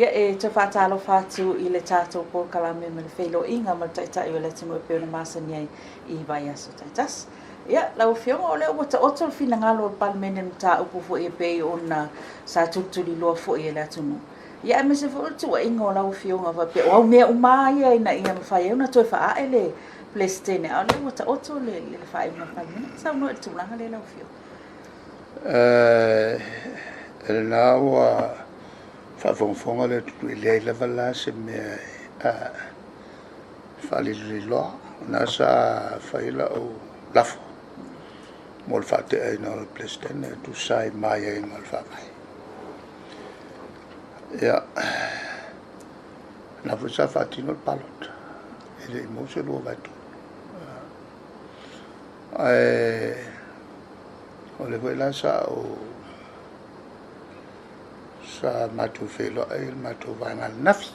Ia, e toe faatalofa atu i le tatou polokalame ma le feiloaiga ma le Taitai o le atunuu e pei ona masani ai i vaiaso taitasi. Ia, lau Afioga, o lea ua taoto le finagalo o le Palemene i le mataupu foi e pei ona sa tulituliloa foi e le atunuu. Ia, aemaise foi o le tuuaiga o lau Afioga faapea o au mea uma lava ia ina ia mafai ai ona toe faaae le Peresetene, a o lea ua taoto le faaiuga a le Palemene. Saunoa i le tulaga lea lau Afioga. E lena ua faafogafoga le atunuu e leai lava la se mea e faaliloliloa. O lena sa fai lau lafo mo le faateaina o le Peresetene e tusa ai ma aiaiga o le Faavae. Ia, o lena foi sa faatino le palota, e le i maua se 2/3. Ae o lea foi la sa ou sa matou feiloai le matou vaega ananafi.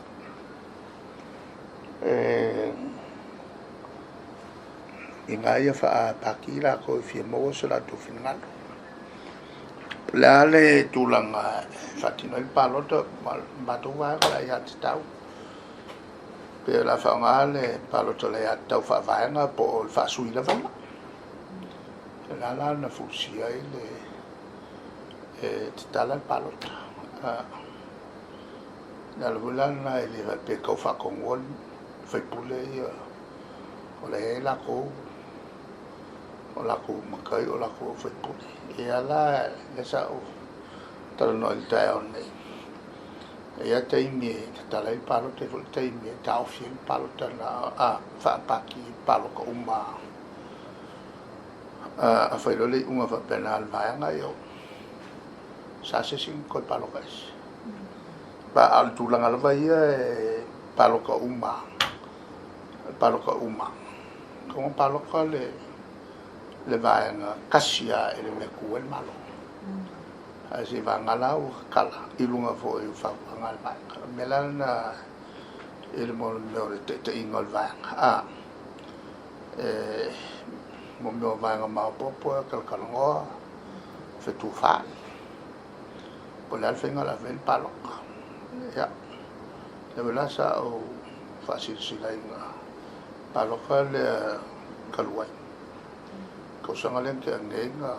I ga ia faa-Pati latou e fia maua so latou finagalo. O le a le tulaga e faatino ai le palota ma le matou vaega o le aiatatau, pe o le a faaaoga le palota o le aiatatau faavaega po o le faasui lava ia. O lena la na fulisia ai le e tatala le palota. O le ala foi la lena e le faapea e tau faatonuina sui usufono ia o la e i ai latou, o latou matai o latou sui usufono. Ia la, lea sa ou talanoa i le taeao nei, e i ai lava taimi e tatala ai le palota, e i ai foi le taimi e taofi ai le palota faa-Pati, palota uma lava. A fai loa le iuga faapena a le vaega, ia sa se isi ona toe palota ese. A o le tulaga lava ia e palota uma, palota uma, tatau ona palota le vaega tasi lava i le mea e tu ai le Malo. Ae seivagana la ua tatala i luga foi o fautuaga a le vaega. O le mea la lena i le mea o le taitaiga o le vaega, mo mea o vaega maopoopo e talatalanoa, fetufaai, po o le a le faiga o le a fai ai le palota. Ia, lea foi la sa ou faasilasilaina le palota lea talu ai, le tausaga lea na tea nei na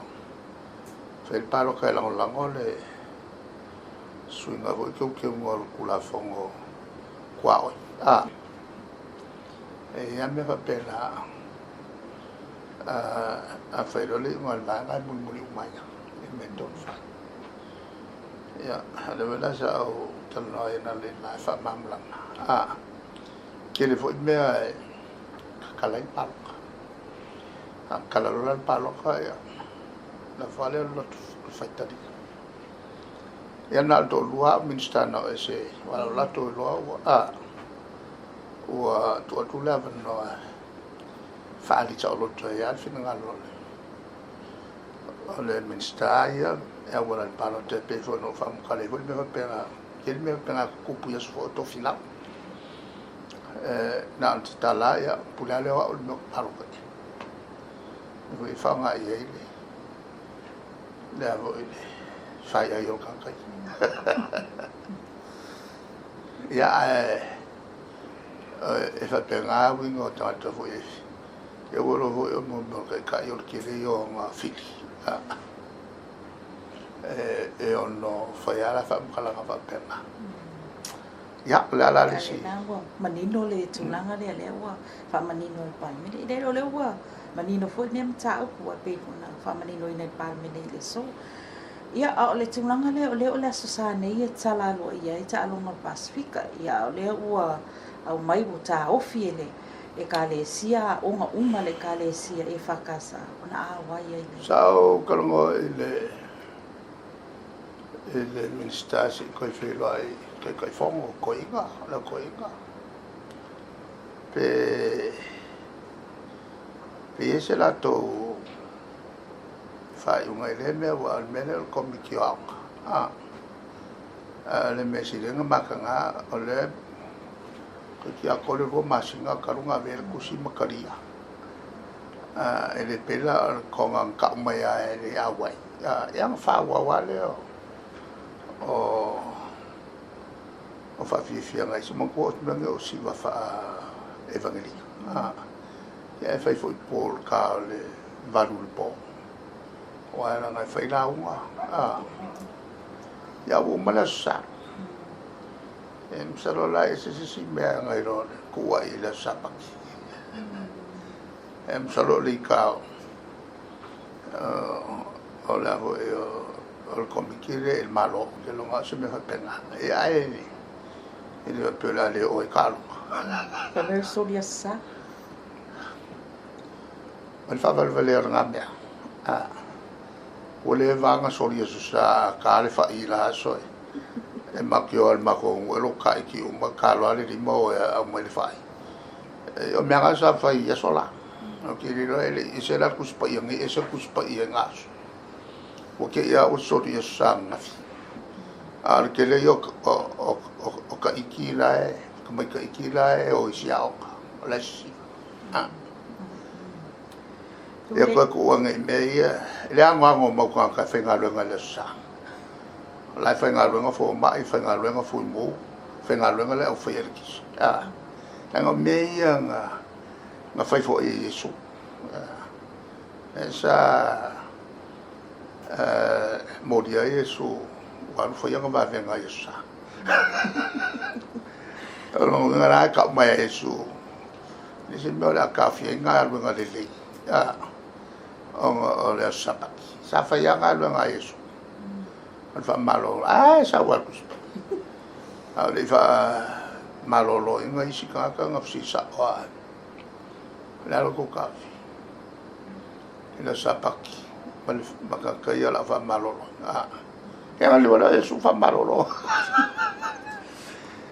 fai ai le palota e lagolago le suiga foi teuteuga o le Tulafono Tuaoi. E i ai lava mea faapena, a fai loa le iuga a le vaega e mulimuli uma ai lava i mea e tatau ona fai. Ia, o lea foi la sa ou talanoa ai analeila e faamalamalama, tele foi mea e tatala ai le palota. A tatala loa la le palota, ia, lafo lava lea o le loto faitalia. Ia na o le toalua lava au Minisita na o ese, aua ua latou iloa ua tuu atu le avanoa e faaali saoloto ai lava le finagalo o le Minisita ia e auala i le palota e pei foi ona ou faamatala ai foi le mea faapena, e tele mea faapena e tutupu i aso foi o Tofilau. Na ona tatala lava, ia, pule lava lea o au i le mea ou te palota i ai. E foi e faaaoga i ai le a foi le faiai o le tagata ia. Ia, ae e faapena uiga o tagata foi e ua iloa foi o mea o taitai o le tele ia o aga fili e ono fai lava la faamatalaga faapena. Ia, o le a la le isi? Lena ua manino le tulaga lea, lea ua faamanino e le Palemene. E le o lea ua manino foi lenei mataupu e pei ona faamaninoina e le Palemene i le aso. Ia, a o le tulaga lea, o lea o le Aso Sa nei e tatala aloaia ai taaloga o le Pasefika. Ia, a o lea ua aumai ua taofi e le Ekalesia aoga uma a le Ekalesia EFKS ona auai ai lea. Sa ou talanoa i le Minisita se i toe feiloai i Taitaifono o toeaiina, o le au toeaina, pe i ai se latou faaiuga i lea mea, aua o le mea lea o le Komiti o Aoga, a o le mea sili ai ona mataga, o lea toeitiiti atoa le 2 masina talu ona avea le tusi ma talia. E le pei la o le toga na tau mai lava e le auai, ia ona faaauau lava lea o O faafiafiaga i se manatua o se mea lenei o siva faa-evangelika. Ia e fai foi po o le ta o le 8 i le po. Aua e leaga e fai lauga. Ia ua uma le Aso Sa. E masalo la e ese se isi mea nai lo le tuuai i le aso Sapati. E masalo o le ita o le a foi o le komiti lea i le Malo, ou te iloa na o se mea faapena. Ia ae e le faapea o le a le oo ai taaloga. Fai mai o le soli Aso Sa. O le faavalevalea o lena mea. Ua leva lava ona soli Aso Sa a ta le fai i la aso e matou te o lava i le matou nuu e loto taiti uma, ta loa le lima o e aumai le fai. O mea na sa fai i aso la. Ou te le iloa e le i ese la le Tusi Paia nei ese le Tusi Paia i na aso. Ua te i lava ua soli Aso Sa ananafi. A o le tele ia o taiti la e, tamaitaiti la e o i isi aoga, o la e sisiva. Ia toe tuu ane i mea ia, i le anoano o mau tagata e faigaluega i le Aso Sa. O la e faigaluega fomai, faigaluega fuimu, faigaluega le aufai eletise. Leaga o mea ia na fai foi e Iesu. E sa molia ai Iesu ua alu fai ana vavega i Aso Sa. O lona uiga la e tau mai e Iesu, e le se mea o le a taofia ai galuega lelei ona o le aso Sapati. Sa fai lava galuega a Iesu. O le faamalolo, a e sau lava i le Tusi Paia. A o le i faamaloloina isi tagata na fesili sao lava, o le a la outou taofi i le aso Sapati ma le tagata ia o le a faamaloloina? Ia ona lua lea o Iesu faamalolo.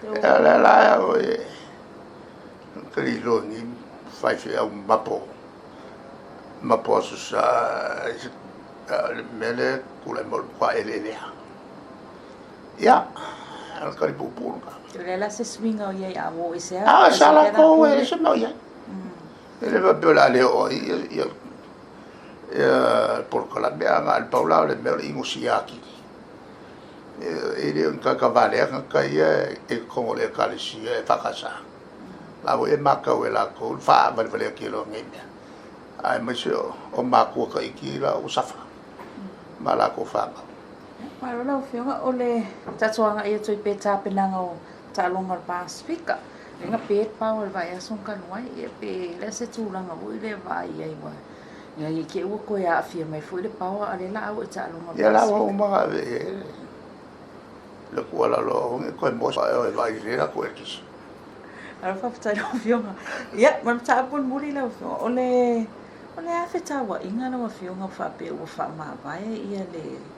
Ia o lea la e te le iloa i ni faifeau mapo mapo Aso Sa le mea lea e tulai mai o le matua eleelea. Ia, o le tali puupuu lena. O le a la se suiga o i ai a ua oo i se a? A, sa latou e ese mea o i ai. E le faapea o le a le oo ai ia le polokalame, a na o le pau la o le mea o le inosia atili. E le o ni tagata valea tagata ia i totonu o le Ekalesia EFKS. La foi e matau e latou le faavalevalea tele o nei mea, aemaise o matua taiti la ua safa ma latou fanau. Malo lau Afioga, o le tatou agai atu ai pea i tapenaga o taaloga o le Pasefika. Lea na pe le pao i le vaiaso talu ai, ia pe le a se tulaga foi lea e vaai ai aua ia i te i ua toe aafia mai foi le pao a o lea o le a oo i taaloga o le Ia la ua Pasefika. uma ona ave i ai le tuualalo aua ne i toe moa e vaai lelei latou eletise. Malo faafetai lau Afioga. Ia, ma le mataupu mulimuli lau Afioga, o le o le a fetauaiga lau Afioga faapea ua faamavae ia le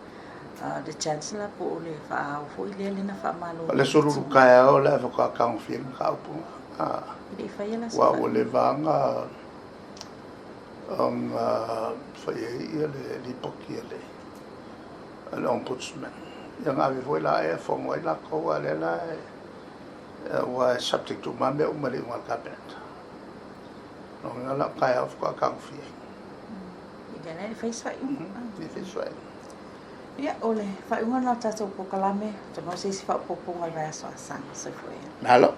le Chancellor po o le faa-ao foi lea lea na O faamalolo le e aso Lulu Tina. taeao le a faatoa tagofia ai le mataupu lena. E le i faia la se Aua ua faaiuga. leva lava ona fai ai le lipoti a le Ombudsman. Ia ona ave foi lea e fono ai latou, a o lea la aua e subject uma lava mea uma i le iuga a le Kapeneta. O lona uiga la o taeao faatoa tagofia ai. I lea la e fai se faaiuga. E fai se faaiuga. Ia, o le faaiuga lena o le tatou polokalame, ou te maua se isi faaopoopoga i le vaiaso a Saga. Soifua ia. Malo.